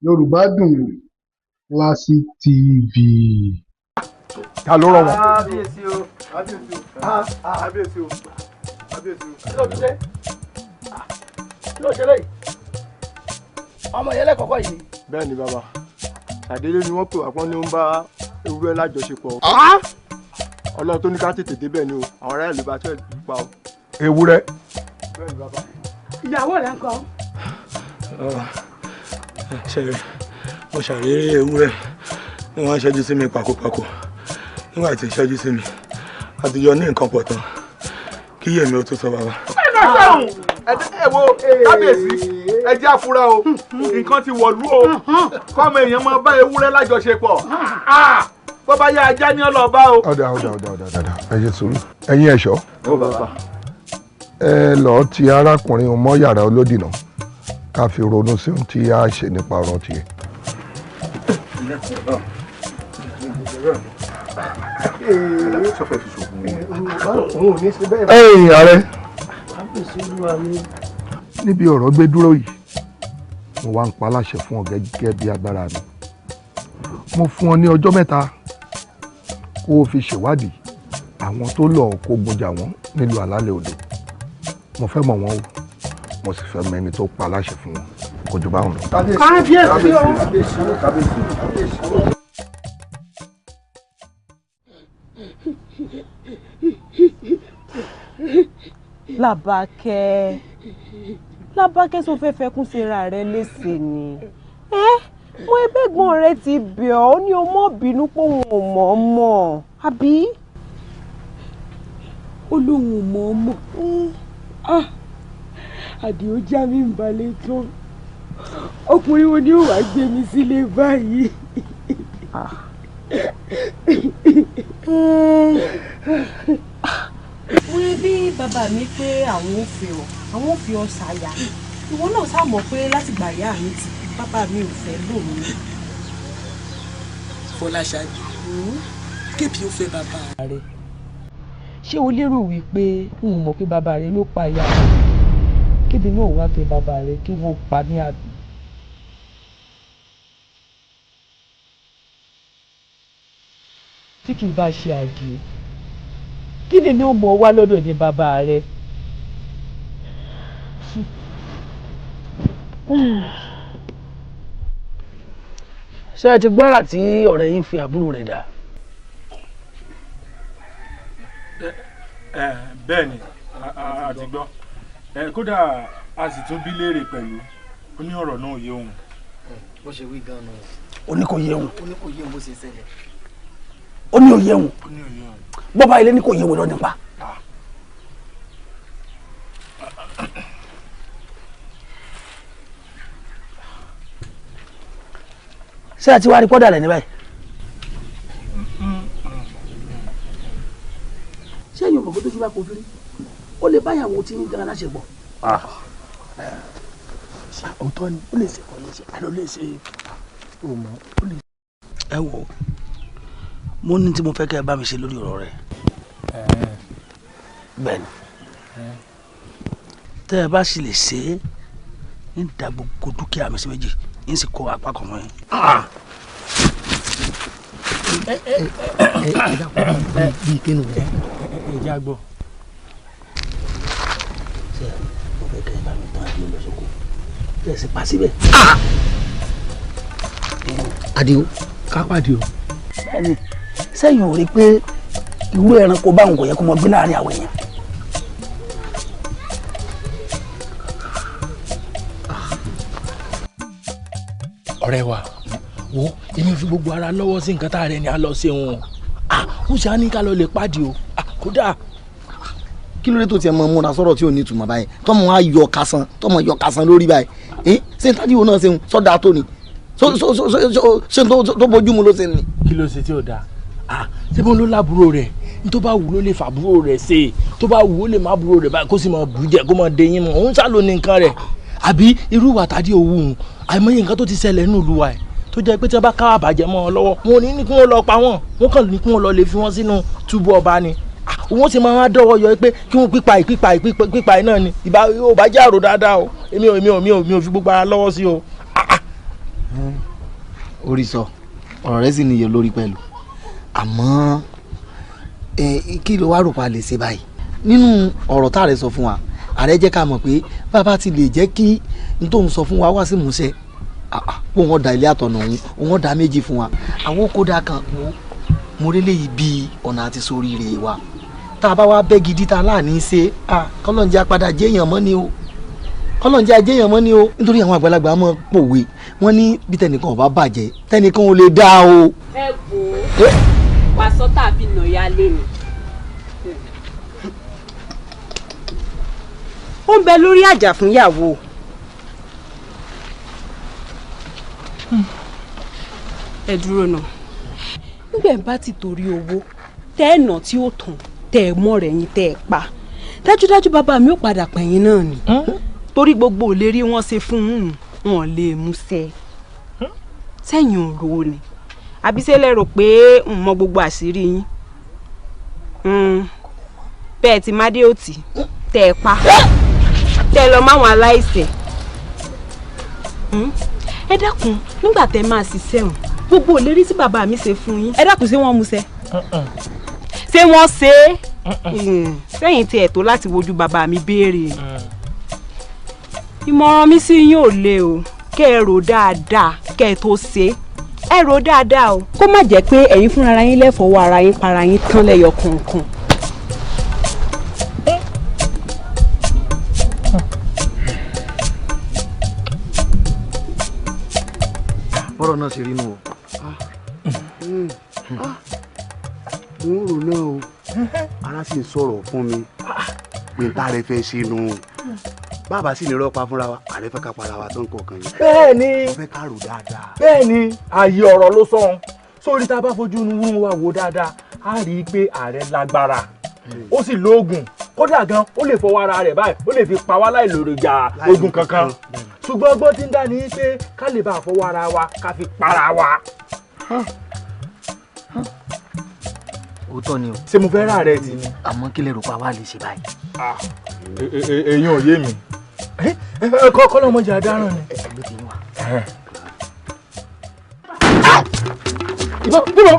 Yorùbá Dùn Wò Classic TV. Ta ló rọ wọn. Kábíyèsí o, kábíyèsí o, kábíyèsí o, kábíyèsí o. Kí ló tún dé? Kí ló ṣe léyìí? Ọmọ yẹn lẹ́kọ̀ọ́kọ́ yìí ni. Bẹ́ẹ̀ ni bàbá, ṣàdédé ni wọ́n pè wá pọ́n ní ó ń bá ewúrẹ́ lájọṣepọ̀. Ọlọ́run tó ní ká tètè débẹ̀ ni o, àwọn ará ìlú bá tẹ̀ pa o. Ewúrẹ́. Bẹ́ẹ̀ ni bàbá. Ìyàwó rẹ̀ ń kọ́? Ṣe mo ṣàrírí ewúrẹ́ ni wọ́n ṣẹ́jú sí mi pàkópàkó. Nígbà tí ṣẹ́jú sí mi, àtijọ́ ní nǹkan pọ̀ tán, kí yèmí ó tó sọ bàbá. Ẹ wo kábíyèsí, ẹ jẹ́ àfúrá o, nǹkan ti wọ̀lú o. Kọ́mọ èèyàn máa bá ewúrẹ́ lájọṣepọ̀, bó bá yá ajá ní ọlọ́ọ̀bá o. Ọ̀dà ọ̀dà ọ̀dà ọ̀dà ọ̀dà, ẹ ṣe sùúrù. Ẹ̀yin ẹ̀ṣọ́, Ó bàbá. ẹ lọ́ọ́ ti arákùnrin mọ́ yàrá olódì náà, ká fi ronú sí ohun tí a ṣe nípa ọ̀rọ̀ tiẹ̀. Òun ò ní ṣe bẹ́ẹ̀. Ẹ̀yin ààrẹ, Kábíyèsí olúwa mi. níbi ọ̀rọ̀ gbé dúró yìí, mo wá ń pa láṣẹ fún ọ gẹ́gẹ́ bí agbára mi. Mo fún ọ ní ọjọ́ 3 kó o fi ṣèwádìí àwọn tó lọ́ọ́ kógun jà wọ́n nílùú Alálẹ̀ Odò. Mo fẹ́ mọ̀ wọ́n o, mo sì fẹ́ mẹ́ni tó pa láṣẹ fún wọn. Kò jù báwọn lọ. Kábíyèsí o. Kábíyèsí, kábíyèsí, kábíyèsí. Làbákẹ́, Làbákẹ́, tó fẹ́ fẹkún síra rẹ léṣe ni. Ẹ́ mo ẹgbẹ́gbọ́n rẹ ti bẹ̀ ọ́ ní o mọ̀ bínú pé òun ò mọ̀ ọ́ mọ̀ àbí. Ó lóun ò mọ̀ ọ́ mọ̀. Àdìó já mi ń balẹ̀ tán. Ọkùnrin wo ni ó wàá gbé mi sílé báyìí? Mo rí bí bàbá mi pé àwọn ò fi ọ, àwọn ò fi ọ ṣàyà. Ìwọ náà sá mọ̀ pé látìgbà ìyá mi ti kú, bàbá mi ò fẹ́ lòun. Fọláṣadé, kébi ó fẹ́ bàbá rẹ̀. Ṣé o lérò wípé n ò mọ̀ pé bàbá rẹ ló pa ìyá rẹ? Kébi náà wá fẹ́ bàbá rẹ kí wọ́n pa ní àbí? Tí kì í bá ṣe àdìo, kí ni ní ó mọ̀ wá lọ́dọ̀ ní bàbá rẹ? Ṣé ẹ ti gbọ́ra tí ọ̀rẹ́ yín fi àbúrò rẹ̀ dà? Bẹ́ẹ̀ ni, a ti gbọ́. Kódà a sì tún bí léèrè pẹ̀lú, ó ní ọ̀rọ̀ náà yé òun. Bó ṣe wí gan-an. Ó ní kò yé òun. Ó ní kò yé òun bó ṣe ṣẹlẹ̀. Ó ní òye òun. Ó ní òye òun. Bọ́ba ilé ní kò yé òun lọ nípa. Ṣé ẹ ti wá rí pọ́dà rẹ̀ ní báyìí? Ṣé ẹ̀yin ò mọ̀ kó tó ṣe bá kó fi rí? Ó lè báyàwó tí ń gan aláṣepọ̀. Òótọ́ ni, ó lè ṣe kọ́ lè ṣe, àlọ́ lè ṣe. Ẹ wò, mo ní tí mo fẹ́ kẹ́ ẹ bá mi ṣe lórí ọ̀rọ̀ rẹ̀. Bẹ́ẹ̀ ni, tẹ́ ẹ bá sì lè ṣe é, ń da gbogbo dúkìá mi sí méjì, ń sì kó apá kan fún yín. Bí kínú. Ẹ jẹ́ àgbọ̀. Ṣé mo fẹ́ kẹ́ ẹ bá mi tán Àdìó lọ sóko? Kẹ́ ẹ sì pa síbẹ̀. Àdìó. Ká pàdé o. Bẹ́ẹ̀ni, sẹ́yìn ò rí pé irú ẹranko báwọn kò yẹ kó mọ gbé láàrin àwọn èèyàn. Ọ̀rẹ́ wa, wo èmi fi gbogbo ara lọ́wọ́ sí nǹkan tá a rẹ̀ ni a lọ ṣe wọn. Ó ṣe á ní ká lọ lè pàdé o. Kódà. Kí ló dé tó tiẹ̀ mọ múra sọ̀rọ̀ tí ò ní ìtumọ̀ báyìí, tọmọ wa yọ kásán, tọmọ yọ kásán lórí báyìí? Ṣé n tádìwò náà ṣe ń sọ́dà tó ni ṣé tó bójú mu ló ṣe ni. Kí ló ṣe tí ò dáa? Ṣé bó ló lábúrò rẹ̀? Ní tó bá wù ló lè fàbúrò rẹ̀ ṣe, tó bá wù ó lè má búrò rẹ̀ báyìí kó sì máa bù jẹ kó máa deyín mọ́, òun ṣàlò ní nǹkan rẹ̀. Àbí irú ìwà tàdí òwú òun, àìmọye nǹkan tó ti ṣẹlẹ̀ nínú ìlú wa ẹ̀ tó jẹ́ pé tí wọ́n bá káwá bàjẹ́ mọ́ ọ lọ́wọ́, wọn ò ní kí wọ́n lọ pa wọ́n, wọ́n kàn ní kí wọ́n lọ lè fi wọ́n sínú túbú ọba ni. Wọ́n sì máa dọ́wọ́ yọ pé kí wọ́n pípa ìpípa ìpípa náà ni. Ìbá ò bá jẹ́ àrò dáadáa o, èmi ò fi gbogbo ara lọ́wọ́ sí o. Orí sọ ọ̀rọ̀ rẹ sì níye lórí pẹ̀lú, àmọ́ kí ló wá rò pa lè ṣe báyìí? Nínú ọ̀rọ̀ tá a rẹ sọ fún wa, ààrẹ jẹ́ ká mọ̀ pé bàbá ti lè jẹ́ kí n tóun sọ fún wa wá sí ìmúṣẹ, kó wọn da ilé àtọ̀nà òun, òun da méjì fún wa. Àwọn kódà kan wo mo rí léyìí bíi ọ̀nà àti soríire wa. Tá a bá wá bẹ́ gidi tá a láàní ṣe, kọ́lọ́njẹ́ apadà jẹ́yàn mọ́ ni o, kọ́lọ́njẹ́ ajẹ́yàn mọ́ ni o. Nítorí àwọn àgbàlagbà mọ̀ pòwe, wọ́n ní bí tẹnìkan ò bá bàjẹ́ tẹnìkan ò lè dá o. Ẹ wò ó, wàásọ tàbí nàyà lé ni. Ó ń bẹ lórí àjà fún ìyàwó. Ẹ dúró náà, nígbà bá ti torí owó tẹ́ ẹ̀ nà tí ó tàn tẹ́ ẹ mọ́ rẹ̀ yín tẹ́ ẹ pa, dájúdájú bàbá mi ò padà pẹ̀yìn náà ni, torí gbogbo ìlérí wọn ṣe fún un wọn lè mú ṣẹ. Sẹ́yìn òru ni àbí ṣé lẹ rò pé n mọ gbogbo àṣírí yín? Bẹ́ẹ̀ ti mádé òtí tẹ́ ẹ pa, tẹ́ ẹ lọ máwọn aláìṣẹ̀. Ẹ dákun, nígbà tẹ́ máa ṣiṣẹ́ hàn, gbogbo ìlérí tí bàbá mi ṣe fún yín, ẹ dákun, ṣé wọ́n mú ṣẹ? Ṣé wọ́n ṣe é? Sẹ́yìn tí ẹ̀ tó láti wojú bàbá mi béèrè. Ìmọ̀ràn mi sí yín ò le o, kẹ́ ẹ rò dáadáa kẹ́ ẹ tó ṣe é. Ẹ rò dáadáa o, kó má jẹ́ pé ẹ̀yin fúnra yín lẹ́fọ̀ọ́ ara yín para yín tán lẹ́yọ kọ̀ọ̀kan. Bọ́rọ̀ náà ṣe rí nù o. Mo ń rò náà o, ara sì ń sọ̀rọ̀ fún mi pé n ta rẹ fẹ́ sínú bàbá sì ní rọ́pa fúnra wa, ààrẹ fẹ́ ká para wa tó ń kọ̀ọ̀kan yìí. Bẹ́ẹ̀ni, ó fẹ́ ká rò dáadáa. Bẹ́ẹ̀ni, ààyè ọ̀rọ̀ ló sọ ọ́n. Sórí tá a bá fojú inú wa wò dáadáa, á rí i pé ààrẹ lágbára, ó sì lóògùn, kódà gan ó lè fọwọ́ ara rẹ̀ báyìí, ó lè fi pa wá láì lòròjà ogun kankan. Ṣùgbọ́n ọgbọ́n tí ń dá ní pé ká lè bá fọwọ́ ara wa ká fi para wa. Òótọ́ ni o. Ṣé mo fẹ́ rà rẹ tì ní? Àmọ́ kí lè rò pa wá lè ṣe báyìí? Èyí ò yé mi. Kọ́ lọ́mọdé adarán ni. Ẹgbẹ́ ti yín wá. Níbo níbo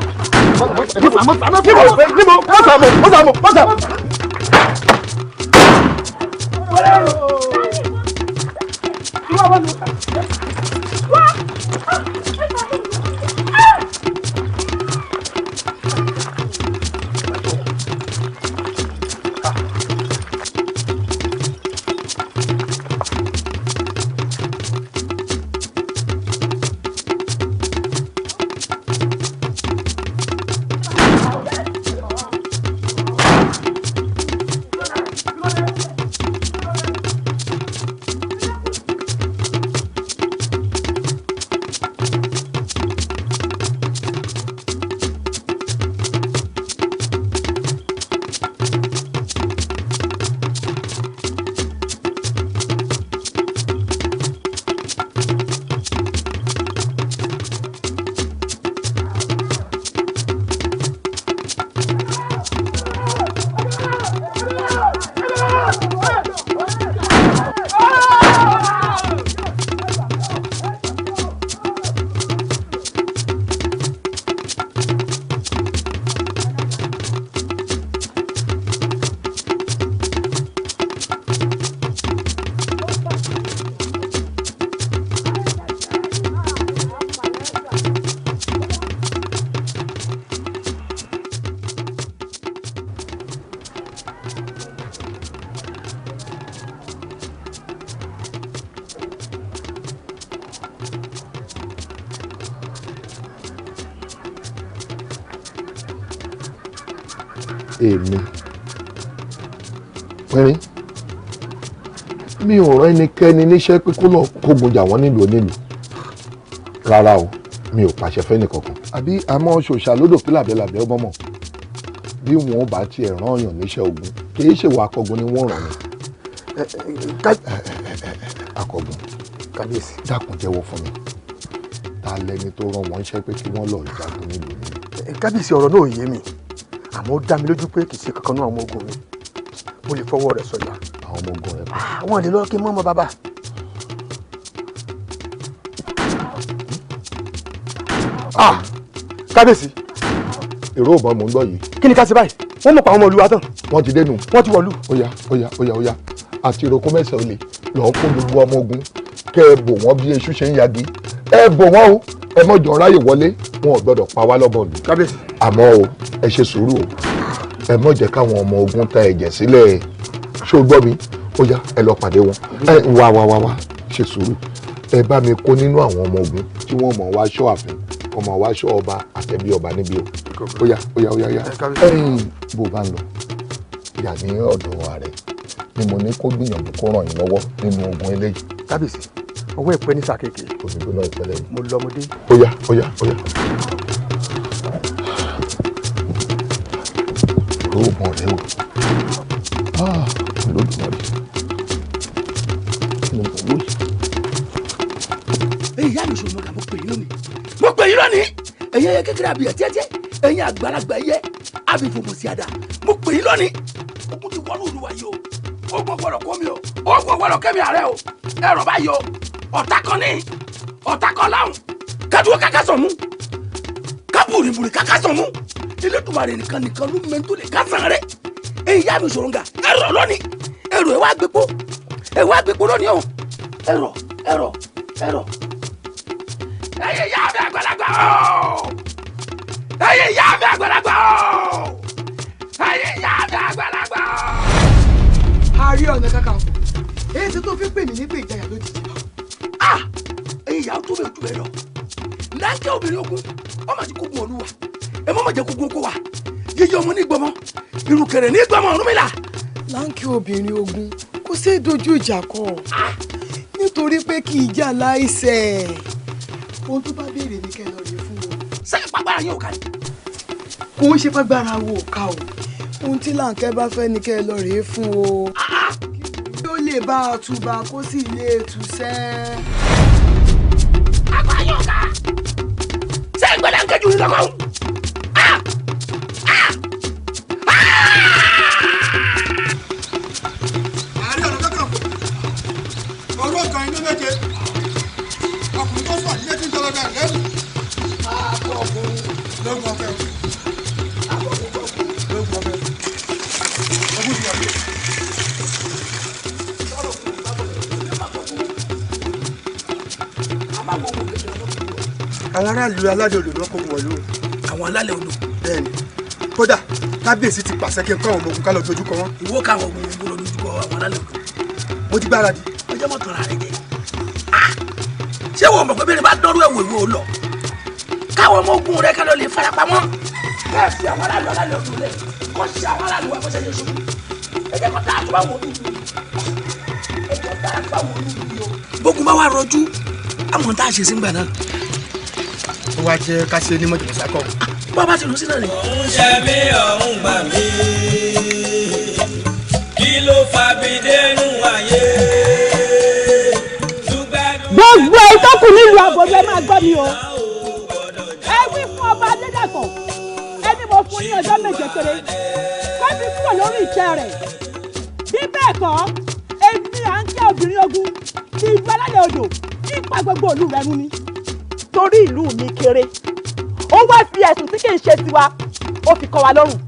níbo mọ́sàmù mọ́sàmù mọ́sàmù. Èmi pínrín mi ò rán ẹnikẹ́ni níṣẹ́ pé kó lọ kógun jà wọ́n nílùú onílùú rárá o, mi ò pàṣẹ fẹ́ni kankan. Àbí àmọ́ ṣòṣà lódò pé làbẹ́làbẹ́ ọmọ mọ̀ bí wọn bá tiẹ̀ rán ọ̀yàn níṣẹ́ ogun, kì í ṣèwà akọgun ni wọ́n rán ni. Akọgun, kábíyèsí, dákun jẹ́wọ́ fún mi, ta lẹni tó rán wọn níṣẹ́ pé kí wọ́n lọ jagun nílùú onílùú? Kábíyèsí, ọ̀rọ̀ náà ò yé mi, àmọ́ ó dá mi lójú pé kì í ṣe kankan náà àwọn ọmọ ogun mi. Mo lè fọwọ́ rẹ̀ sọ̀yà. Àwọn ọmọ ogun rẹ̀ kọ́. Àwọn lè lọ kí n mọ́ ọmọ bàbá. Kábíyèsí. Èrò ìbọn mò ń gbọ́ yìí. Kí ni ká ṣe báyìí? Wọ́n mọ̀ pa àwọn ọmọ olúwa tán. Wọ́n ti dénú. Wọ́n ti wọ̀lú. Ó yá ó yá ó yá ó yá, àti ìrókò mẹ́sàn-án olè lọ́ọ́ kó gbogbo ọmọ ogun, kẹ́ ẹ bò wọ́n bí eṣú ṣe ń yagi. Ẹ bò wọ́n o, ẹ mọ̀jọ̀ ráyè wọlé, wọn ò gbọ́dọ̀ pa wá lọ́bọ̀n lù. Kábíyèsí. Àmọ́ o, ẹ ṣe sùúrù o, ẹ mọ̀ jẹ́ káwọn ọmọ ogun ta ẹ̀jẹ̀ sílẹ̀. Ṣé o gbọ́ mi? Ó yá, ẹ lọ pàdé wọn. Ẹ wá wá wá wá, ṣe sùúrù. Ẹ bá mi kó nínú àwọn ọmọ ogun tí wọ́n mọ̀ wá ṣọ́ ààfin, ọmọ wa ṣọ́ ọba àtẹ̀bí ọba níbí o. Ó yá ó yá ó yá ó yá. Ẹ̀yìn bó bá ń lọ yà ní ọ̀dọ̀ ààrẹ ni mo ní kó gbìyànjú kó ràn yín lọ́wọ́ nínú ogun eléyìí. Kábíyèsí, ọwọ́ ìpẹ́ ní sàkéèké. Onígbóná ìpẹ́lẹ̀ yìí. Mo lọ́mọdé. Ó yá ó yá ó yá. Oògùn rẹ o, Olódùmarè ni mo wò yìí. Èyí yá mi sọ̀rọ̀ mọ́ ká mo pè yín lónìí, mo pè yín lónìí. Ẹ̀yin ẹyẹ kékeré àbí ẹ̀tíẹ̀tíẹ̀, ẹ̀yin àgbàlagbà ẹyẹ àbí fòmòsí àdá, mo pè yín lónìí. Ogun ti wọnú ìlú wa yìí o, ogun gbọ́dọ̀ kó mi o, ogun gbọ́dọ̀ kẹ́mi ààrẹ o. Ẹ̀rọ báyìí o, ọ̀tá kan ní ọ̀tá kan láwùn, kádùú káká sọ̀ mú, kábùrìbùrì káká sọ̀ mú. Elédùmarè nìkan nìkan ló mẹ́ntó lè kásán rẹ̀. Èyí yá mi sọ̀rọ̀ nga ẹ̀rọ lónìí, ẹ̀rọ ẹ̀ wá gbépo, ẹ̀ wá gbépo lónìí o, ẹ̀rọ ẹ̀rọ ẹ̀rọ. Ẹ̀yin ìyá mi àgbàlagbà o, ẹ̀yin ìyá mi àgbàlagbà o, ẹ̀yin ìyá mi àgbàlagbà o. Ààrẹ Ọ̀nà Kakanfò, èyí tí tó fi pè mí nígbà ìjayà lójijì. Ẹ̀yin ìyá tó bẹ̀ jù ẹ lọ láńkẹ́ obìnrin ogun ọmọ àti kógun olúwa, ẹ mọ́ mọ́ jẹ́ kógun oko wa, yíyí ọmọ ní gbọmọ, ìrùkẹ̀rẹ̀ ní gbọmọ Ọ̀rúnmìlà. Láńkẹ́ obìnrin ogun kò ṣeé dojú ìjà kọ nítorí pé kì í jà láìṣẹ̀. Ohun tó bá béèrè ní kẹ́ lọ rèé fún o. Sẹ́yìn pàgbára yóò ká ni. Kò ń ṣe pàgbára wo ká o, ohun tí Láńkẹ́ bá fẹ́ ní kẹ́ lọ rèé fún o. Kí ó lè bá a túbà kó sì lè túṣẹ́. Àgbà yóò ká. Sẹ́yìn gbọ́dọ̀ ń kẹ́jú ní lọ́kọ̀. Ààrẹ Ọ̀nà Kakanfò, ọ̀rọ̀ kan iná méje, ọkùnrin tó sọ ilé tí ń tọrọ dà lẹ́rù. Lóògùn ọ̀fẹ́ o. Lóògùn ọ̀fẹ́. Ogun ti wà. Àwọn aráàlú alálẹ̀ odò ló kógun wọ̀lú. Àwọn alálẹ̀ odò. Bẹ́ẹ̀ni, kódà kábíyèsí ti pàṣẹ kí n kọ́ àwọn ọmọ ogun ká lọ dojú kọ wọn. Ìwọ káwọn ọmọ ogun lọ dojú kọ àwọn alálẹ̀ odò. Mo ti gbáradì. Ọjọ́ mọ̀ tọ́ra rẹ jẹ. Ṣé wọn mọ̀ pé bí ẹni bá dọ́rú ẹ̀wò ìwé o lọ? Káwọn ọmọ ogun rẹ ká lọ lè farapamọ́. Bẹ́ẹ̀ fi àwọn aráàlú alálẹ̀ odò lẹ̀ kọ́ sí àwọn aráàlú wa kọ́sẹ́ yẹn ṣubú. Ẹ jẹ́ kó dáa tó bá wọ̀ ọ́. Ẹ jẹ́ dáa tó bá wọ̀ ọ́. Bógun bá wà rọjú, àmọ́ tá a ṣe sí ń gbà náà. Ó wá jẹ́ ká ṣe ní mọ̀jọ̀mọ́sá kọ́. Bá a bá ti lù sí náà ni. Òun ṣe mí, ọ̀hún gbà mí, kí ló fa bídẹ́nu ayé? Gbogbo ẹ̀ tó kù nílùú àbọ̀dọ̀, ẹ máa gbọ́ mi o. Ẹ wí fún ọba Adédàpọ̀, ẹni mo fún ní ọjọ́ 7 péré kó fi kúrò lórí ìtẹ́ rẹ̀. Bí bẹ́ẹ̀ kọ́, èmi à ń kẹ́ obìnrin ogun ti ìlú alálẹ̀ odò nípa gbogbo ìlú rẹ̀ run ni. Torí ìlú mi kéré, ó wá fi ẹ̀sùn tí kì í ṣe tiwa ó fi kọ́ wa lọ́rùn.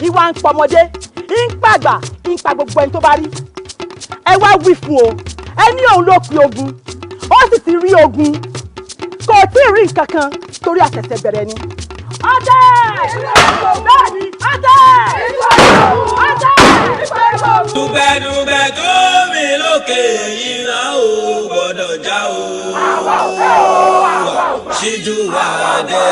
Ìwà ń pọmọdé, ń pàgbà, ń pa gbogbo ẹni tó bá rí. Ẹ wá wí fún o, ẹ ní òun ló pe ogun, ó sì ti rí ogun, kò tí ì rí nǹkan kan torí àṣẹ̀ṣẹ̀ bẹ̀rẹ̀ ni. Ọdẹ! Bẹ́ẹ̀ni, ọdẹ! Ọdẹ! Dùgbẹ̀dùgbẹ̀ tó mi lókè iná ò gbọ́dọ̀ já o, ṣíjú wà dé.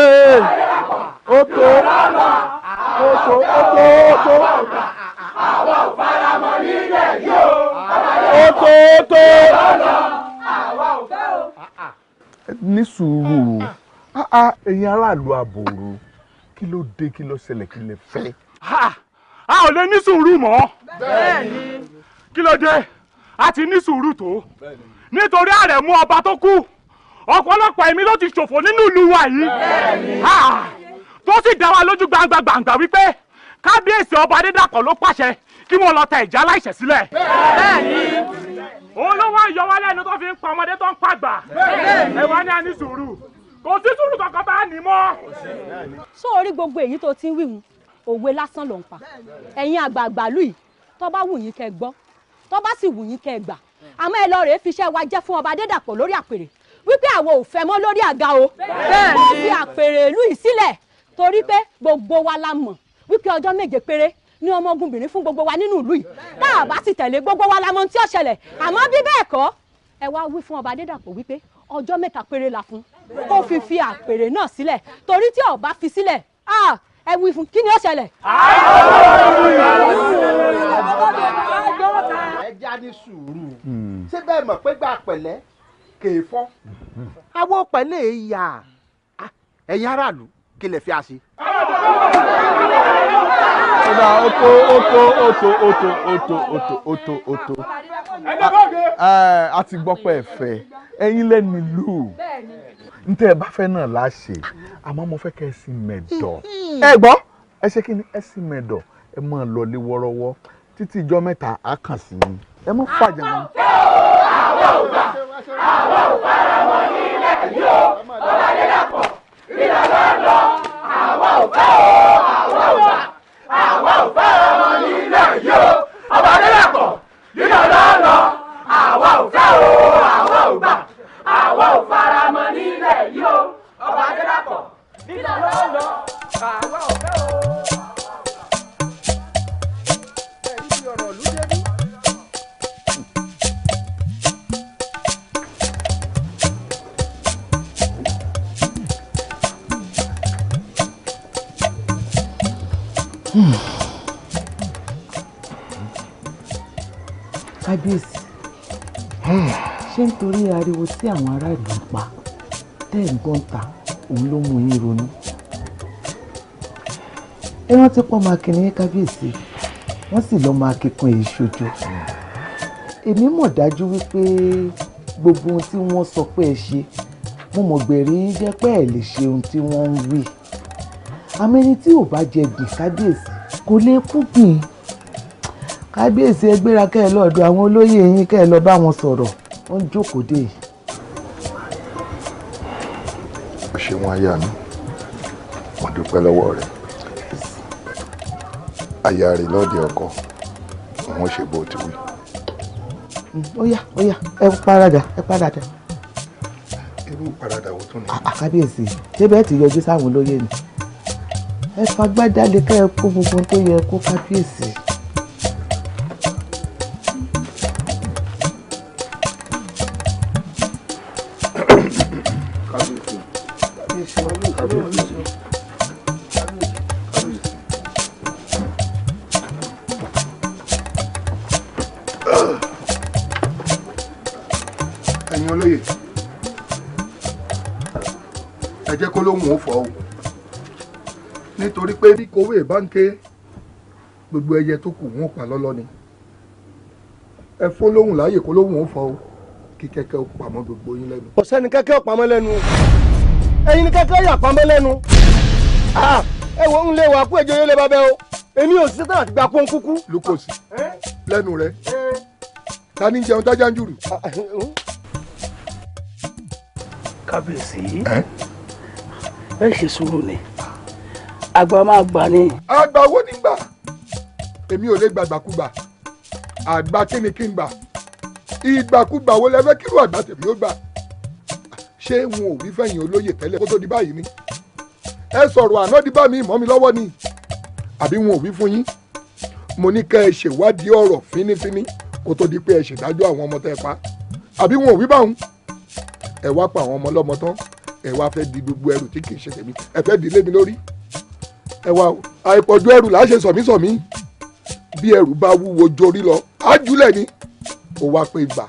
Ó tó ó tó ó tó ó tó. tó tó. Àwa ò fẹ́ o. Ní sùúrù, ẹ̀yin aráàlú àbòrò, kí ló dé, kí ló ṣẹlẹ̀, kí lè fẹ́? A ò lè ní sùúrù mọ́. Kí ló dé? A ti ní sùúrù tó nítorí Àrẹ̀mú ọba tó kú, ọ̀pọ̀lọpọ̀ ẹ̀mí ló ti ṣòfò nínú ìlú wa yìí, tó sì dá wa lójú gbangba gbangba wípé kábíyèsí ọba Adédàpọ̀ ló pàṣẹ kí wọ́n lọ tẹ ìjà aláìṣẹ̀ sílẹ̀. Òun ló wá yọ wá lẹ́nu tó fi ń pa ọmọdé tó ń pàgbà. Ẹ wá ní a ní sùúrù, kò sí sùúrù kankan tá a ní mọ́. Sórí gbogbo èyí tó ti ń wíhun, òwe lásán ló ń pa. Ẹ̀yin àgbààgbà lù yìí, tó bá wù yín kẹ́ gbọ́, tó bá sì wù yín kẹ́ gbà, àmọ́ ẹ lọ rèé fiṣẹ́ wa jẹ́ fún ọba Adédàpọ̀ lórí àpèrè wípé àwọn ò fẹ́ mọ́ lórí àga o. Ó fi àpèrè ìlú yìí sílẹ̀ torí pé gbogbo wa la mọ̀ wípé ọjọ́ 7 péré ní ọmọogunbìnrin fún gbogbo wa nínú ìlú yìí. Tá a bá sì tẹ̀lé, gbogbo wa la mọ̀ tí ó ṣẹlẹ̀. Àmọ́ bí bẹ́ẹ̀ kọ́, ẹ wá wí fún ọba Adédàpọ̀ wípé ọjọ́ 3 péré la fún kó fi àpèrè náà sílẹ̀, torí tí ó bá fi sílẹ̀, ẹ wí fún kí ni ó ṣẹlẹ̀. Ẹ já ní sùúrù, ṣé bẹ́ẹ̀ mọ̀ pé gbà pẹ̀lẹ́ kèé fọ́ àwọn pẹ̀lẹ́ yà. Ẹ̀yin aráàlú, kí lè fi àṣẹ. Ọ̀dà oko oko oko oko oko oko oko oko. A ti gbọ́ pé ẹ fẹ́, ẹ̀yin lẹ́nu ìlú. Ntẹ́ ẹ bá fẹ́ náà láṣẹ, àmọ́ mo fẹ́ kẹ́ ẹ sì mẹ̀dọ̀. Ẹ gbọ́, ẹ ṣe kí ni, ẹ sì mẹ̀dọ̀, ẹ máa lọlé wọ́rọ́wọ́ títí ìjọ 3 á kàn sí yín. Ẹ má fàjà mọ́. Àwọn ò gbà, àwọn ò fara mọ́ nílẹ̀ yìí o, ọba Adédàpọ̀ nílẹ̀ lọ́lọ́. Àwọn ò fẹ́ o, àwọn ò gbà, àwọn ò fara mọ́ nílẹ̀ yìí o, ọba Adédàpọ̀ nílẹ̀ lọ́lọ́. Àwọn ò fẹ́ o, àwọn ò gbà, àwọn ò fara mọ́ nílẹ̀ yìí o, ọba Adédàpọ̀ nílẹ̀ lọ́lọ́. Àwọn ò fẹ́ o. Kábíyèsí, ṣé nítorí ariwo tí àwọn aráàlú ń pa tẹ́ ẹ̀ ń gbọ́n ta òun ló mú yín ronú? Ẹ rántí pọ́ máa kí ni kábíyèsí, wọ́n sì lọ́ọ́ máa kíkan èyí ṣojo. Èmi mọ̀ dájú wípé gbogbo ohun tí wọ́n sọ pé ẹ ṣe, mo mọ̀ gbẹ̀rí jẹ́ pé ẹ lè ṣe ohun tí wọ́n ń wí. Àmọ́ ẹni tí ò bá jẹ gbìn kábíyèsí kò lè kú gbìn. Kábíyèsí, ẹ gbéra kẹ́ ẹ lọ́dọ̀ àwọn olóyè yín, kẹ́ ẹ lọ bá wọn sọ̀rọ̀, wọ́n ń jókòó dé. Ó ṣe wọn aya mi, mo dúpẹ́ lọ́wọ́ rẹ̀. Aya rẹ̀ lọ́ọ̀dẹ̀ ọkọ, òun ṣe bó ti wí. Ó yá, ó yá, ẹ paradà, ẹ paradà. Irú paradà wo tún ni? Kábíyèsí, ṣé bẹ́ẹ̀ ti yọjú sáwọn olóyè ni? Ẹ fagbádá lè kẹ́ ẹ kó gbogbo tó yẹ kó kábíyèsí. Ẹ̀yin olóyè, ẹ jẹ́ kó lóhùn ó fọ́ o, nítorí pé bí kòwé bá ń ké, gbogbo ẹyẹ tó kù wọn pa lọ́lọ́ ni. Ẹ fún lóhùn láàyè kó lóhùn ó fọ́ o, kí kẹ́kẹ́ ó pamọ́ gbogbo yín lẹ́nu. Kò sẹ́ni kẹ́kẹ́ ó pamọ́ lẹ́nu, ẹ̀yin ni kẹ́kẹ́ yà pamọ́ lẹ́nu. Ẹ wo ń lé wa kú ẹjọ́ yẹn lé babẹ́ o, èmi ò sí sẹ́tàn àti gba pọ́n kúkú. Lukosi, lẹ́nu rẹ, ta ni jẹun tájà ń jùrù. Kábíyèsí, ẹ ṣe sùúrù ni, àgbà máa gbà ni. Àgbà wo ni gbà? Èmi ò lè gbàgbàkúgbà. Àgbà kí ni kí n gbà? Ìgbàkúgbà wo lẹ fẹ́ kírú àgbà tèmi ó gbà? Ṣé wọn ò wí fẹ̀yìn olóyè tẹ́lẹ̀ kó tó di báyìí ni? Ẹ sọ̀rọ̀ àná di bá mi mọ́ mi lọ́wọ́ ni, àbí wọn ò wí fún yín? Mo ní kẹ́ ẹ ṣèwádìí ọ̀rọ̀ fínífíní kó tó di pé ẹ ṣèdájọ́ àwọn ọmọ tẹ́ ẹ pa, àbí wọn ò wí báwọn? Ẹ wá pa àwọn ọmọ ọlọ́mọ tán, ẹ wá fẹ́ di gbogbo ẹrù tí kì í ṣe tèmi, ẹ fẹ́ di lé mi lórí. Ẹ wá àìpọ̀jù ẹrù là á ṣe sọ̀mísọ̀mí, bí ẹrù bá wúwo jorí lọ á jùlẹ̀ ni. Ó wá pé gbà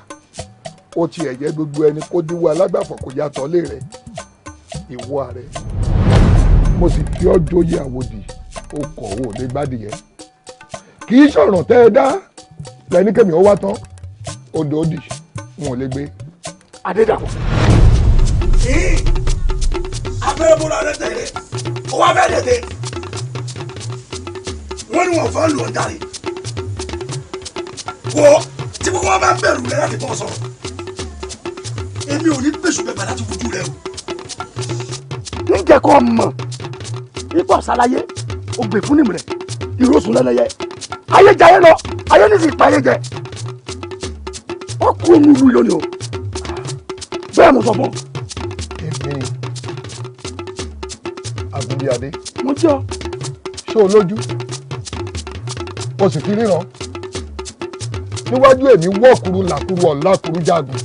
ó ti ẹ̀yẹ gbogbo ẹni kó díwọ́ alágbàfọ̀ kò yàtọ̀ lé rẹ̀. Ìwọ ààrẹ, mo sì fi ọ́ joyè àwòdì, ó kọ̀ ó lè gbádìyẹ. Kì í sọ̀rọ̀ tẹ́ ẹ dá lẹ́ni kẹ́mi ó wá tán, odò òdì wọn ò lè gbé. Adédàpọ̀ abẹ́rẹ́ bọ́lá rẹ tẹ̀lé ó wá bẹ́ẹ̀ tètè wọ́n ní wọ́n fẹ́ lù ọ́ jáde wọ́ tí gbogbo wọn bá bẹ̀rù rẹ láti bọ́ sọ̀rọ̀ èmi ò ní bẹ̀sù bẹ́ẹ̀ bá láti wojú rẹ o. ń jẹ́ kó mọ̀ ipò àṣàlàyé o gbè fún nìmùrẹ̀ ìrosùn lẹ́lẹ́yẹ ayé jẹ ayé lọ ayé ní sì pa ayé jẹ ọ kú omi ìlú lónìí o bẹ́ẹ̀ mo sọ fún ọ. Èmi Àgúnbíadé. Mo jẹ́ ọ. Ṣé o lójú? O sì fi ríran. Níwájú èmi wọ́ọ̀kúrú làkúrú ọ̀làkúrú jágun.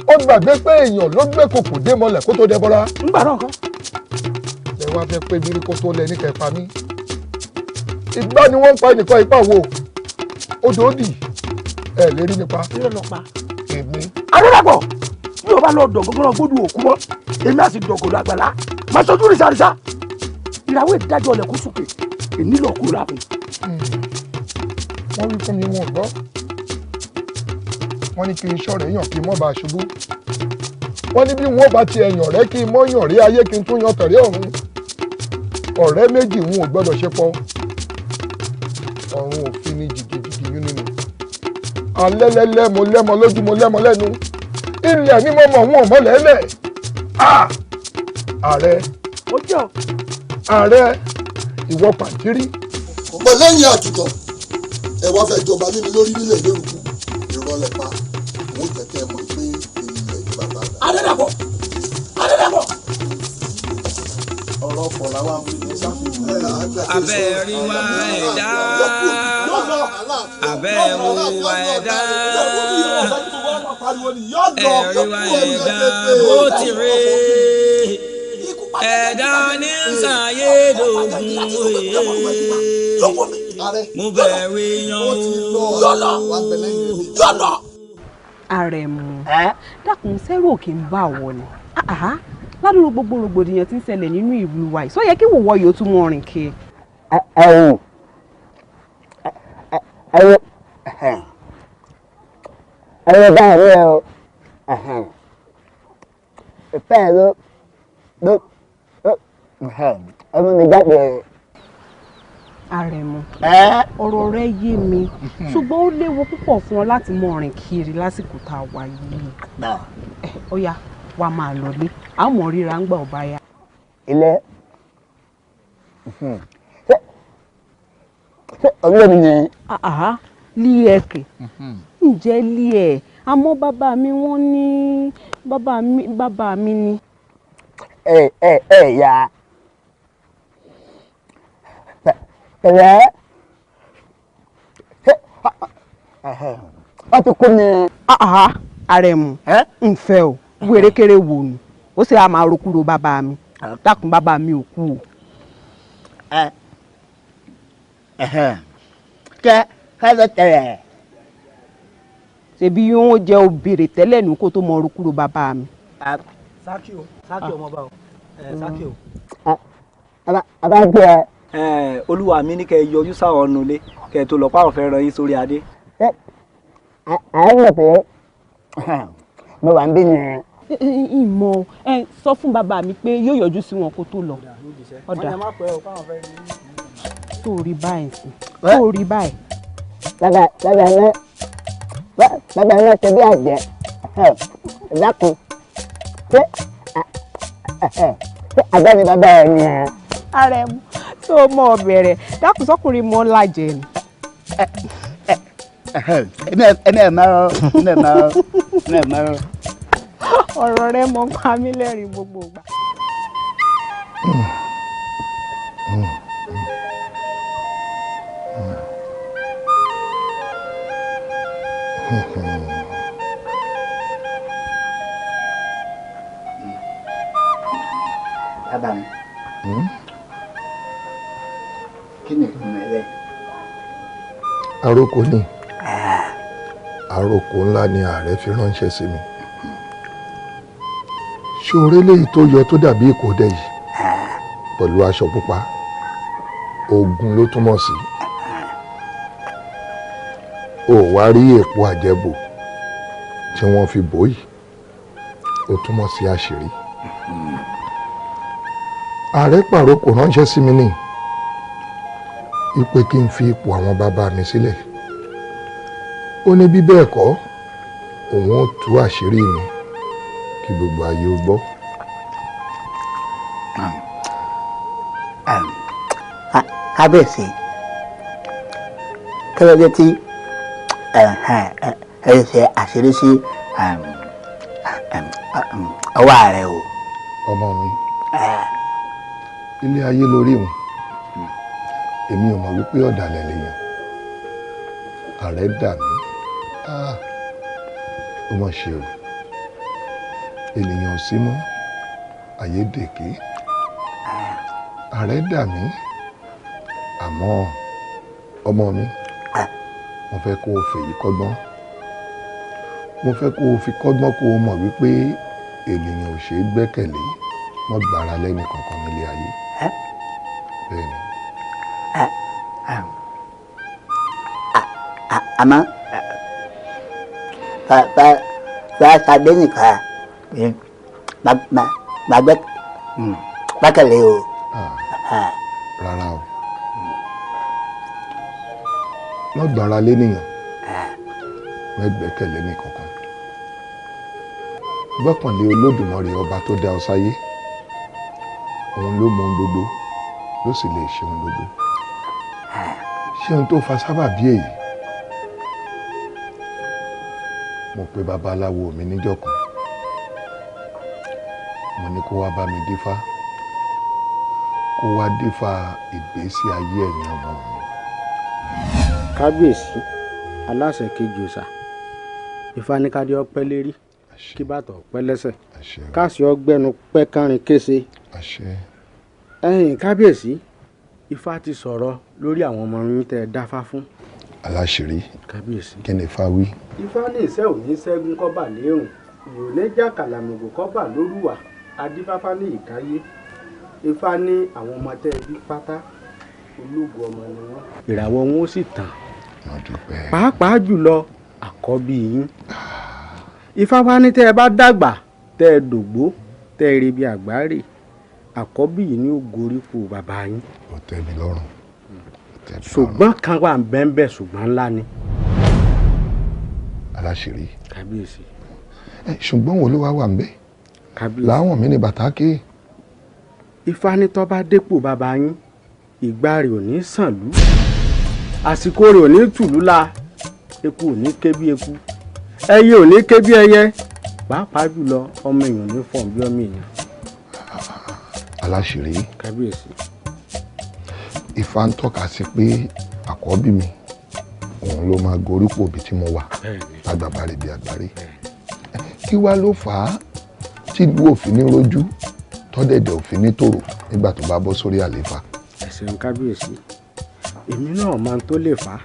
Ó gbàgbé pé èèyàn ló gbé kòkò dé mọ́lẹ̀ kó tó dẹ́bọ́ra. Ńgbà náà kan. Ẹ wá fẹ́ pé bírí kó tó lẹ ní kẹfà mí. Ìgbà ni wọ́n ń pa ẹnìkan ipá wo. Odò òdì ẹ̀ lè rí mi pa. Irọ́ lọ pa. Èmi. Adédàpọ̀ bí o bá lọ dọ̀ gbọ́ngàn gbódù òkú mọ́ èmi á sì dọ̀gọ̀dọ̀ àgbàlá máa ṣojú rìsàrìsà ìràwọ̀ ìdájọ́ ọ̀lẹ̀ kó sókè èmi lọ kúrò láàfin. Wọ́n wí fún mi wọn ò gbọ́. Wọ́n ní kí n ṣọ̀rẹ́ yàn kí n mọ́ bá a ṣubú. Wọ́n ní bí wọ́n bá tiẹ̀ yàn rẹ́ kí n mọ́ yàn rí ayé kí n tún yan tẹ̀lé ọ̀run. Ọ̀rẹ́ méjì wọn ò gbọ́dọ̀ ṣe pọ̀. Ọ̀run òfin ni jìgìjìgì yún nínú. Alẹ́lẹ́lẹ́ mo lẹ́mọ lójú mo lẹ́mọ lẹ́nu. Ilẹ̀ ni mo mọ̀ wọn ò mọ̀ lẹ́lẹ̀. Ààrẹ. Ààrẹ ìwọ pàǹtírí. Mọ lẹ́yìn àtúntàn ẹ wá fẹ́ jọba lé mi lórí nílẹ̀ lórúkú ìrọ̀lẹ́ pa òun jẹ́ kẹ́ ẹ mọ̀ pé ilẹ̀ ní bàbá rẹ̀. Adédàpọ̀ Adédàpọ̀. Ọ̀rọ̀ ọ̀pọ̀ làwọn àwọn ilé sáfìfẹ́. Abẹ́rí wa ẹ̀dá abẹ́rù wa ẹ̀dá ẹ̀rí wa ẹ̀dá bó ti rí ẹ̀dá ní sàyédògún mo bẹ̀rù yan o. Àrẹ̀mú dákun sẹ́rù òkè ń bá wọ ni ládùúgbò gbogbo rògbòdìyàn tí ń ṣẹlẹ̀ nínú ìlú wa yìí sọ yẹ kí wòwọ́ yìí ó tún mọ rìn kiri. Ẹ̀rọ báyìí o ìfẹ́ ló ló ọmọ mi jáde. Àrẹ̀mú ọ̀rọ̀ rẹ yé mi ṣùgbọ́n ó léwu púpọ̀ fún ọ láti mọ rìn kiri lásìkò tá a wà yìí. Ó yá wà máa lọlé àmọ́ ríra ń gbà ọ bá yá. Ilé ṣé ọ̀rẹ́ mi ni. Lí ẹ kè ǹjẹ́ lí ẹ àmọ́ bàbá mi wọ́n ní bàbá mi ni. Ẹ ẹ ẹ ya pẹ̀lẹ́ wọ́n ti kú ni. Àrẹ̀mú ǹfẹ́ o wérékéré wò ni ó sì á máa rokúro bàbá mi dákun bàbá mi ò kú o. Kẹ kẹ ló tẹ̀lé. Ṣebí yóò jẹ́ obìnrin tẹ́lẹ̀ nù kó tó mọ rokúro bàbá mi. Sákì o sákì ọmọọba o sákì o. Bàbá gbé ẹ. Olúwa mi ní kẹ́ ẹ yọjú sáwọn nulẹ̀ kẹ́ ẹ tó lọ pàrọ̀ fẹ́ ran yín sórí adé. À ń rò pé mo wà ń bí ni. Ìmọ̀ ẹ sọ fún bàbá mi pé yóò yọjú sí wọn kó tó lọ. Ọ̀dà tó rí báyìí sí tó rí báyìí. Bàbá bàbá mi ṣe bí àjẹ́ dákun ṣé àgbẹ̀ ni bàbá ẹ ni. Àrẹ̀mú tó mọ ọbẹ̀ rẹ̀ dákun sọkùnrin mọ́ lájẹ ni. Èmi ẹ̀ máa èmi ẹ̀ máa èmi ẹ̀ máa. Ọ̀rọ̀ rẹ mọ pa mí lẹ́rìn gbogbo ìgbà. Bàbá mi, kí ni ìtumọ̀ ẹ? Àròkọ ni. Àròkọ ńlá ni ààrẹ fi ránṣẹ́ sí mi. Ṣòro léyìí tó yọ tó dàbí ìkódẹ yìí pẹ̀lú aṣọ pupa, ogun ló túmọ̀ sí. Ó wá rí èpo àjẹbò tí wọ́n fi bò yìí, ó túmọ̀ sí àṣírí. Ààrẹ pàrokò ránṣẹ́ sí mi ní ìpè kí n fi ipò àwọn bàbá mi sílẹ̀. Ó ní bí bẹ́ẹ̀ kọ́, òun ó tú àṣírí mi kí gbogbo ayé ó gbọ́. Kábíyèsí, kí ló dé tí ẹ ṣe àṣírí sí ọwọ́ ààrẹ o? Ọmọ mi, ilé ayé lórí òun, èmi ò mọ̀ wípé ọ̀dàlẹ̀ lèèyàn. Ààrẹ dà mí, ó mọ̀ ṣe o, ènìyàn ò sí mọ́, ayé dèké. Ààrẹ dà mí, àmọ́ ọmọ mi, mo fẹ́ kó o fèyí kọ́gbọ́n. Mo fẹ́ kó o fi kọ́gbọ́n kó o mọ̀ wípé ènìyàn ò ṣe é gbẹ́kẹ̀lé, wọ́n gbára lẹ́ni kankan nílé ayé. Bẹ́ẹ̀ ni. Àmọ́ Fọláṣadé nìkan máa gbẹ́kẹ̀lé o. Rárá o, wọ́n gbára lé nìyàn, wọ́n gbẹ́kẹ̀lé ní kankan. Gbọ́kànlé Olódùmarè ọba tó dá ọ sáyé. Òun ló mọ ohun gbogbo, ló sì lè ṣe ohun gbogbo. Ṣé ohun tó fa sábàbí èyí? Mo pe babaláwo mi níjọ́ kan, mo ní kó wá bá mi dífá, kó wá dífá ìgbésí ayé ẹ̀yin ọmọ mi. Kábíyèsí, aláṣẹ kejì òòṣà, Ifá ní kádé ọpẹ́ lérí, kí bàtà ọpẹ́ lẹ́sẹ̀, káàsì ọgbẹ́nu pẹ́ kánrin kése. Ẹ̀yin kábíyèsí, Ifá ti sọ̀rọ̀ lórí àwọn ọmọ yín tẹ́ ẹ dáfá fún. Aláṣìírí, kábíyèsí, kí ni Ifá wí? Ifá ní ìṣẹ́ ò ní ṣẹ́gun kọ́bà lérùn, ìyò ní já kàlàmùgò kọ́bà lórúwà, adífáfá ní ìkáyé. Ifá ní àwọn ọmọ tẹ́ ẹ bí pátá, ológo ọmọ ni wọ́n. Ìràwọ̀ wọn ó sì tàn. Pàápàá jùlọ àkọ́bí yín. Ifá wá ní tẹ́ ẹ bá dàgbà, tẹ́ ẹ dògbó, tẹ́ ẹ rebi àgbáre, àkọ́bí yìí ni ó gorípò bàbá yín. Ó tẹ́ mi lọ́rùn. Ṣùgbọ́n kan wà bẹ́ńbẹ́, ṣùgbọ́n ńlá ni. Aláṣìírí. Kábíyèsí. Ṣùgbọ́n wo ló wá wà ń bẹ́? Kábíyèsí. Làwọn mi ní bàtà ké. Ifá ní tó bá dépò bàbá yín, ìgbà rẹ̀ ò ní sàn lú, àsìkò rẹ̀ ò ní tùlú la, eku ò ní ké bí eku, ẹyẹ ò ní ké bí ẹyẹ, pàápàá jùlọ ọmọ èèyàn ò ní fọ̀n bí ọmọ èèyàn. Aláṣìírí. Kábíyèsí. Ifá ń tọ́ka sí pé àkọ́bí mi òun ló máa gorípò bí tí mo wà lágbàbárè bí àgbáre. Kí wá ló fà á tí ìlú òfin ní rojú, tọ́dẹ̀dẹ̀ òfin ní tòrò nígbà tó bá bọ́ sórí àlééfà? Ẹ ṣeun kábíyèsí, èmi náà máa tó lè fà á.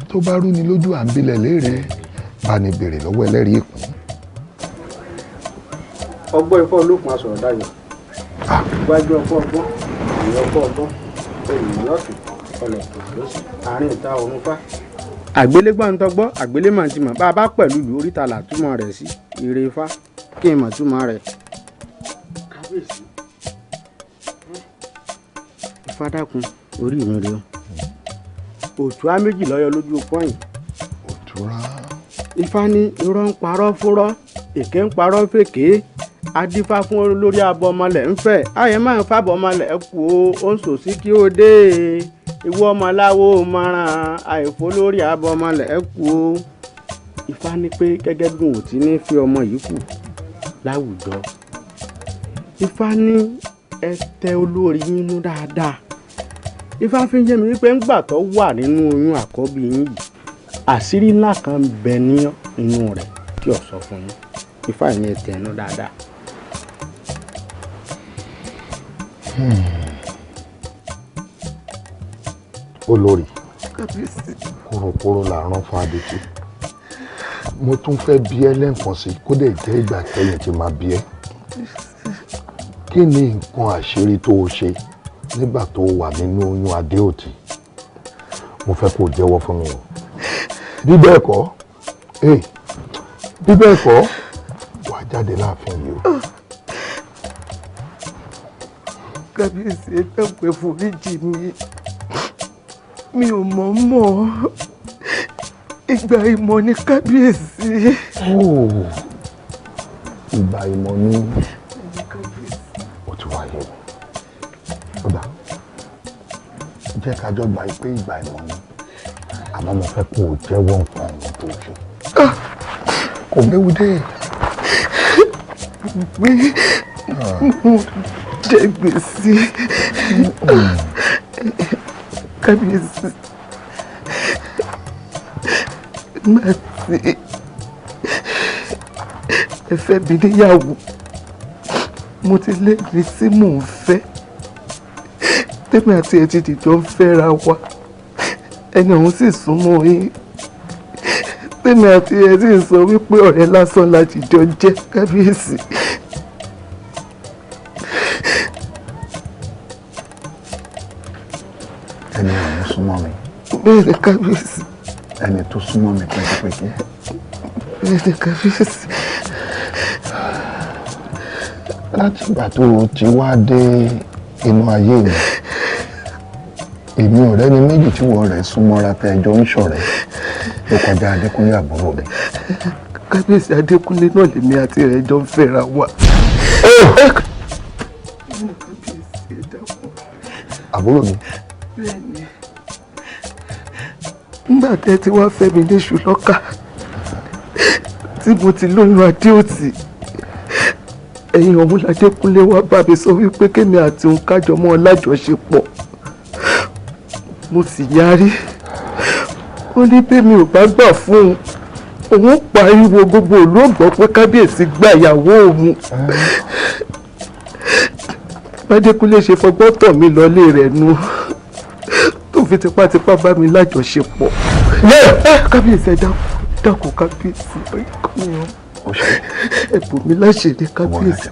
Tó bá rú ni lójú à ń bilẹ̀ léèrè, bá ní béèrè lọ́wọ́ ẹlẹ́rìí ìpín. Ọgbọ́n ifọ̀ olókun aṣọ̀rọ̀ dayọ̀, iwájú ọgbọ́n ọgbọ́n, ìyẹn ọgbọ́n ọgbọ́n, ènìyàn lọ́tún, ọlọ́tún lọ́sì, àárín ìta ọ̀run fá. Àgbélégbọ́n ń tọgbọ́, àgbélémọ̀ ti mọ̀, bá a bá pẹ̀lú ìlú oríta làtúmọ̀ rẹ̀ sí, ire ifá, kí n mọ̀ túmọ̀ rẹ̀. Kábíyèsí, ifá dákun, orí mi rèé o. Òtúrá méjì lọ́yọ̀ lójú pọ́yìn. Òtúrá. Ifá ní irọ́ ń parọ́ fúnrọ́, èké ń parọ́ fèké, adífá fún olórí abọ́mọlẹ̀ ń fẹ́, ayé máa ń fábọ́mọlẹ̀ kú o, ó ń sòsí kí ó dé. Ìwọ ọmọláwo mọ̀ràn àìfó lórí abọ́mọlẹ̀ kú o. Ifá ní pé gẹ́gẹ́ bí òun ti ní fi ọmọ yìí kù láwùjọ. Ifá ní ẹ tẹ olórí yín nú dáadáa. Ifá fi ń yé mi wípé ńgbà tó wà nínú oyún àkọ́bí yín yìí, àṣírí ńlá kan ń bẹ ní inú rẹ̀ tí ò sọ fún yín. Ifá yìí ní ẹ tẹ ẹnu dáadáa. Olórí. Kábíyèsí. Kórókóró là rán fún adití. Mo tún fẹ́ bí ẹ lẹ́ǹkan sí, kó dẹ̀ jẹ́ ìgbà kẹ́yìn tí máa bí ẹ. Kí ni nǹkan àṣírí tó o ṣe nígbà tó o wà nínú oyún Adéòtí? Mo fẹ́ kó o jẹ́wọ́ fún mi o. Bí bẹ́ẹ̀ kọ́, bí bẹ́ẹ̀ kọ́, wàá jáde láàfin yìí o. Kábíyèsí, ẹ dákun, ẹ foríjì mi. Mi ò mọ̀ mọ̀, ìgbà ìmọ̀ ni kábíyèsí. Ìgbà ìmọ̀ ni ó ti wáyé. Ó dà, jẹ́ ká jọ gbà pé ìgbà ìmọ̀ ni, àmọ́ mo fẹ́ kó o jẹ́wọ́ nǹkan ọ̀hún tó ṣe. Kò léwu dé. Pé mo jẹ gbèsè, kábíyèsí. Nígbà tí ẹ fẹ́ mi níyàwó, mo ti lẹ́ni tí mò ń fẹ́, tèmi àti ẹ̀ ti dìjọ ń fẹ́ra wa. Ẹni ọ̀hún sì súnmọ́ yín, tèmi àti ẹ̀ sì sọ wípé ọ̀rẹ́ lásán la jìjọ jẹ́, kábíyèsí. Ẹni ọ̀hún súnmọ́ mi. Bẹ́ẹ̀ ni kábíyèsí. Ẹni tó súnmọ́ mi pẹ́kípẹ́kí. Bẹ́ẹ̀ ni kábíyèsí. Láti ìgbà tó o ti wá dé inú ayé mi, èmi ọ̀rẹ́ ni méjì tí wọ́n rẹ̀ súnmọ́ra tẹ́ ẹjọ́ ń ṣọ̀rẹ́ ló kọjá Adékúnlé àbúrò mi. Kábíyèsí, Adékúnlé náà lèmi àti rẹ̀ jọ ń fẹ́ra wa. Àbúrò mi. Bẹ́ẹ̀ni, nígbà tẹ́ tí wàá fẹ́ mi léṣu lọ́kà tí mo ti lóyún Adéòtí, ẹ̀yin ọ̀hún ládékúnlé wá bá mi sọ wípé kémi àti òun kájọ mọ́ lájọṣepọ̀. Mo sì yarí. Ó ní bí mi ò bá gbà fún òun, òun pariwo gbogbo ìlú ò gbọ́ pé kábíyèsí gba ìyàwó òun. Bádékúnlé ṣe fọgbọ́n tọ̀ mí lọlé rẹ̀ nu, tó fi tipátipá bá mi lájọṣepọ̀. Kábíyèsí, ẹ dákun kábíyèsí, ẹ bò mí láṣìírí kábíyèsí.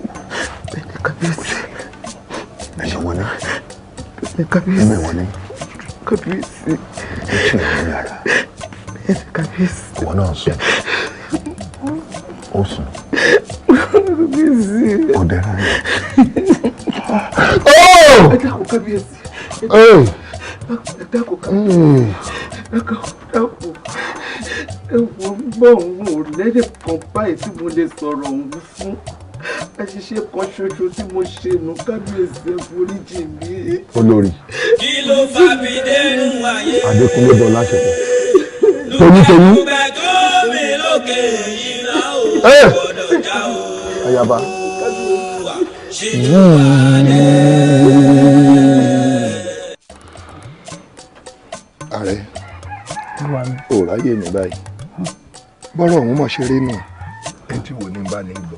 Bẹ́ẹ̀ni kábíyèsí. Ẹ̀yin wọlé. Bẹ́ẹ̀ni kábíyèsí. Ẹ̀yin wọlé. Kábíyèsí. Ó tì mí ní ara. Bẹ́ẹ̀ni kábíyèsí. Ìwọ náà sùn. Ó sùn. Kábíyèsí. Ó dẹ́ra rẹ̀. Ẹ dákun kábíyèsí. Ẹ dákun kábíyèsí. Ẹ dákun. Ẹ wọ́n gbọ́ òun ò lẹ́rìí kan báyìí tí mo lè sọ̀rọ̀ òun fún. Àṣìṣe kan ṣoṣo tí mo ṣe nù, kábíyèsí, ẹ foríjì mi. Olórí. Kí ló fà mí dénú ayé? Adékúnlé bọ̀ láṣepọ̀. Toyúntoyún. Lùgbẹ́ tó mi lókè iná ò gbọ́dọ̀ já o. Ayaba. Ààrẹ, ò ráyè mi báyìí. Bọ́rọ̀ ọ̀hún mọ̀ ṣeré nù. Ẹni tí wò ní bá ní lọ.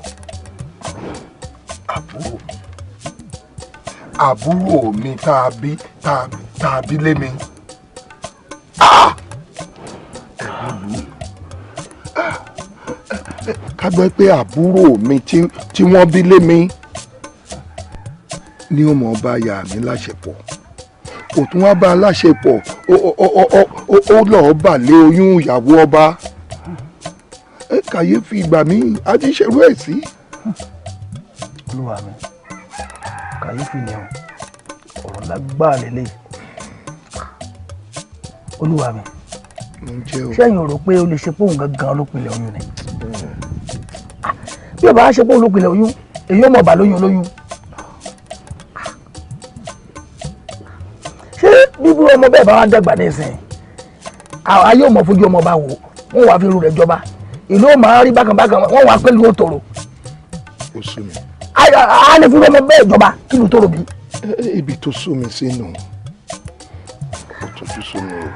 Àbúrò mi. Àbúrò mi tá a bí lé mi. Ẹ̀gbọ́n lù ú. Ká gbọ́ pé àbúrò mi tí wọ́n bí lé mi ní ó mọ̀ bá ya mi láṣepọ̀. Kò tún wá bá a láṣepọ̀, ó lọ́ọ́ bà lé oyún ìyàwó ọba. Kàyéfì ìgbà míì a ti ṣerú ẹ̀ sí. Olúwa mi, kàyéfì ni o, ọ̀rọ̀ lágbára lélẹ̀. Olúwa mi, ṣẹ́yìn rò pé o lè ṣe póun gangan ló pilẹ̀ oyún ni? Bí o bá ṣe póun ló pilẹ̀ oyún, èyí ò mọ̀ bá lóyún olóyún. Ṣé bíbí ọmọ bẹ́ẹ̀ bá wá dàgbà nísìnyí, ayé ò mọ̀ fojú ọmọ bá wò, wọ́n wàá fi irú rẹ̀ jọba, ìlú ò máa rí bákan bákan, wọ́n wàá pẹ̀lú òtòrò. Ó sú mi. A lè fi ọmọ bẹ́ẹ̀ jọba kí ló tòrò bí. Ibi tó sú mi sínú, ó tójú sú mi o.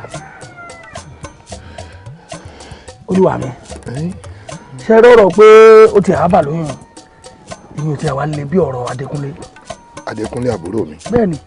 Olúwa mi, ṣe rọrọ pé ó ti àábà lóyún, ìyẹn ti àwa lè bí ọ̀rọ̀ Adékúnlé. Adékúnlé àbúrò mi. Bẹ́ẹ̀ni.